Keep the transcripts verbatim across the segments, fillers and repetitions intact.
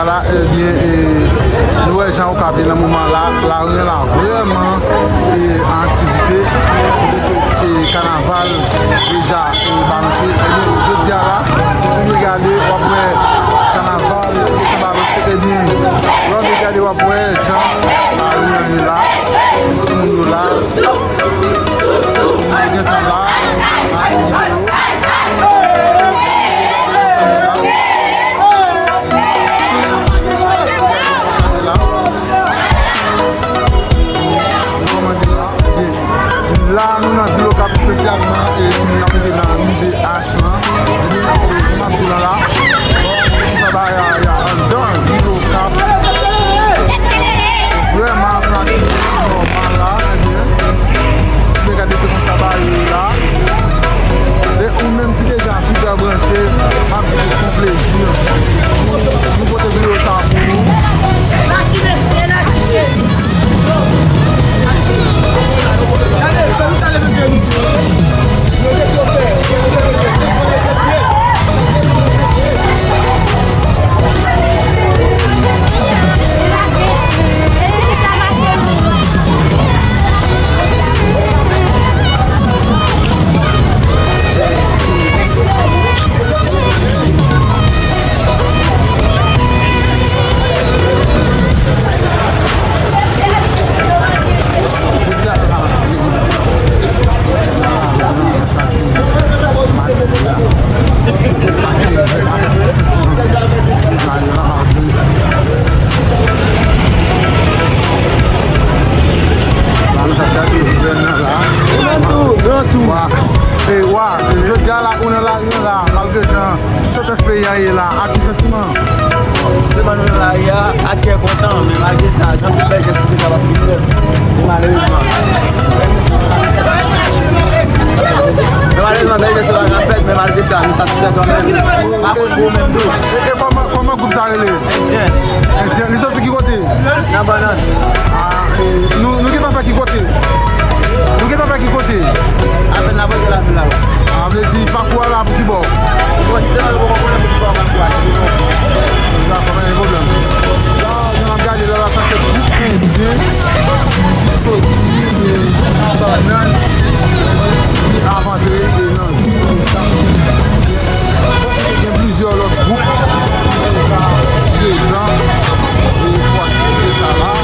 La, ebyen, e, nou wè jan Okap ye nan moman la, lari an la vrèman, e, an aktivite, e, kanaval deja, e, balanse. Ebyen, jodi a la, si w byen gade, w ap wè kanaval gentan balanse. Ebyen, lè w byen gade, w ap wè jan lari an ye la, timoun yo la, timoun yo gentan la, nan aktivite yo. La, nou nan vil Okap espesyalman, e timoun yo ap rive nan rive H lan. Ebyen, e, jan m ap di w la, sa bagay la, anndan vil Okap. Vrèman, sa ki nòmal la, ebyen, nou gade se konsa bagay yo ye la. E ou menm ki deja sipè branche, m ap di w se yon plezi pou nou pote videyo sa a pou ou. Wa, e wa, jodi a la, ou nan lari an la, malgre jan santans peyi a ye la, ak ki santiman? Sèlman nou nan lari a, ak kè kontan, men malgre sa, gen anpil bèl jès ki te kapab vin fèt. Men malerezman. Men malerezman, bèl jès yo pa ka fèt, men malgre sa, nou satisfè kanmenm. Akoz ou menm tou. E, e kòman, kòman gwoup sa rele? Endyen. Endyen. Li soti ki kote? Nan bannann. Ah, e, nou, nou gentan fè ki kote? Nou gentan fè ki kote? Apèn n ap rantre lavil la. Ah, vle di pakou a la pou ki bò? Bon, se la nou poko konnen pou ki bò pakou a. Dakò, pa gen pwoblèm. La, jan n ap gade la, la, sa se gwoup endyen ki soti, e, nan bannann, ki avanse, e, nan Gen plizyè lòt gwoup ki ka prezan, e, pou aktivite sa la.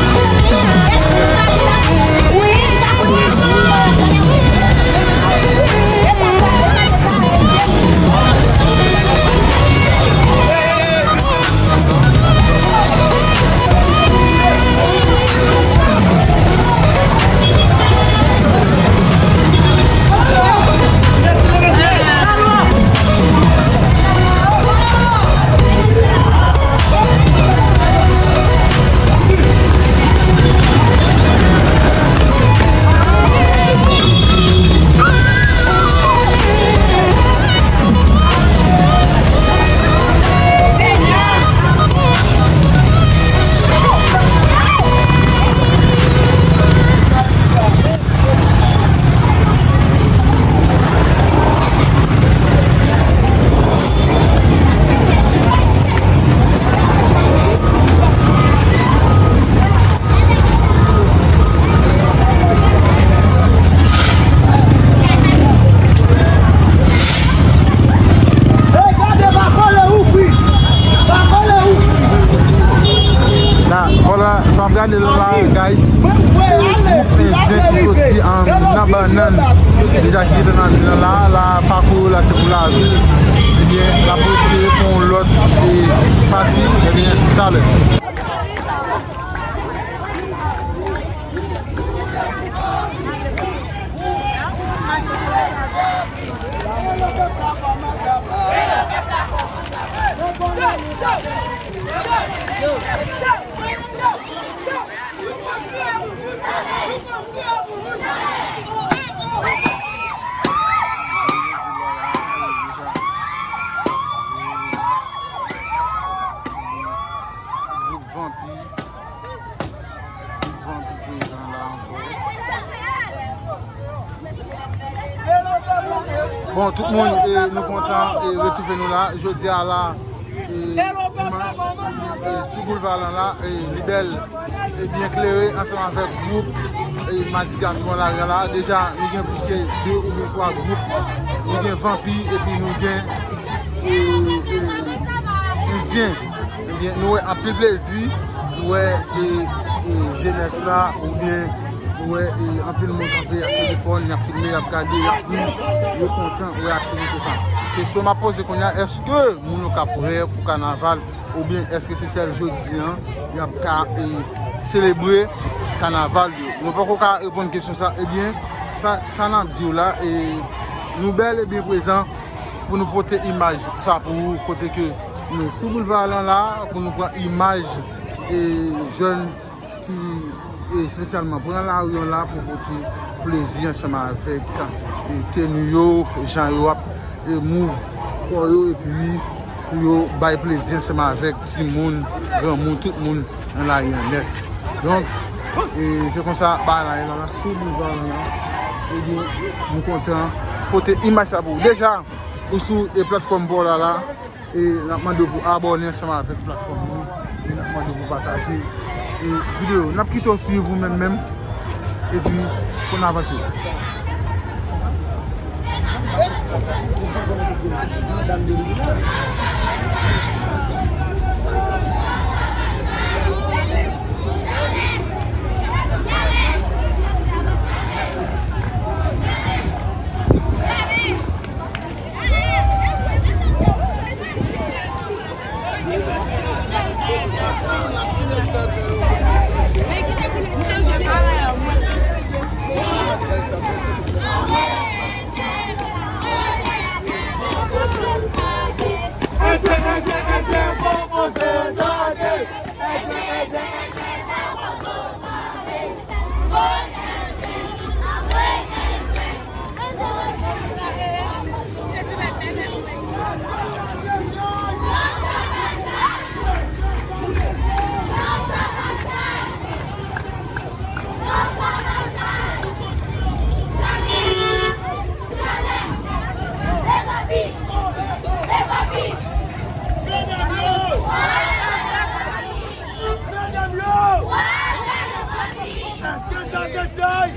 La, vwala, sa w ap gade la, guys, se gwoup endyen ki soti, um, nan bannann. Deja ki gentan nan vil la, la, pakou yo la, se pou lavil. Ebyen, n ap rete pou yon lòt, e, pati, ebyen, talè. Gwoup Vanpi. Vanpi prezan la ankò. Bon, tout moun, e, nou kontan, e, retwouve nou la. Jodi a la, e, dimanch, e, Boulva lan la, e, li bèl, e byen klere ansanm avèk gwoup, e, Madiga ki nan lari a la. Deja, nou gen plis ke de oubyen twa gwoup. Nou gen Vanpi epi nou gen, e, e, Endyen. Ebyen, nou wè anpil plezi, nou wè, e, e, jenès la, oubyen nou wè, e, anpil moun kanpe ak telefòn, y ap filme, y ap gade, y ap ri, yo kontan wè aktivite sa. Kesyon m ap poze kounye a, èske moun yo ka prè pou kanaval? Oubyen èske se sèl jodi an y ap ka, e, selebre kanaval yo? Nou poko ka reponn kesyon sa. Ebyen, sa, sa n ap di w la, e, nou bèl e byen prezan pou nou pote imaj sa pou ou, kote ke nou sou boulva lan la, pou nou pran imaj, e, jèn ki, e, espesyalman pran lari an la pou pote plezi ansanm avèk, e, teni yo, jan yo ap, e, mouv kò yo, epi pou yo bay plezi ansanm avèk timoun, granmoun, tout moun nan lari an nèt. Donk, e, se konsa bagay la ye la, la sou boulva lan la. Ebyen, nou kontan pote imaj sa pou ou. Deja, ou sou, e, platfòm pa w la la. E n ap mande w pou abòne ansanm avèk platfòm nou. E n ap mande w pou pataje, e, videyo. N ap kite w swiv ou menm menm. Epi, pou n avanse. Medam yo! Èske sa se chay?